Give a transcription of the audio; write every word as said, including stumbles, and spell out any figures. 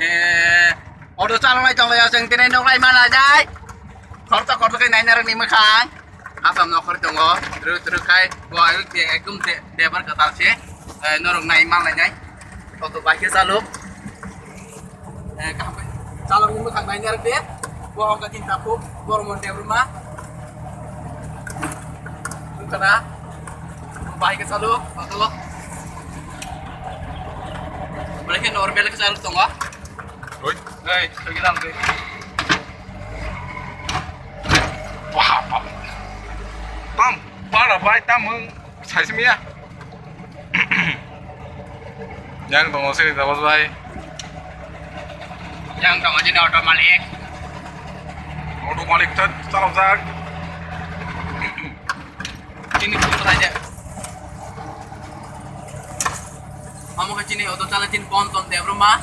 Eh, auto chalonai tonglaio, chwng tini nuklai manlainai. Khoroksa khoroksa khe nainarokni mwkhang. Asam nokhor tongo, rwk rwk khai, bo ekdum de-, debar kwtal se. Eh, norok nai manlainai. Auto bai khe chalok. Eh, kaham khe chalokni mwkhang nainarok de. Bo hokha tin takhuk, borok mon debruma. Wngkha na? Bai khe chalok, auto. Belai khe normal khe chalok tongo. Oi. Ei, thangwi lang twi. Wah, pam. Pam, para bai tam wng saisimiya. Yang tongo sini tabas bai. Yang tongo jini auto malik. Auto malik ta chalok jak. Chini phone rai de. Amo khe chini auto chala chini bon ton debruma.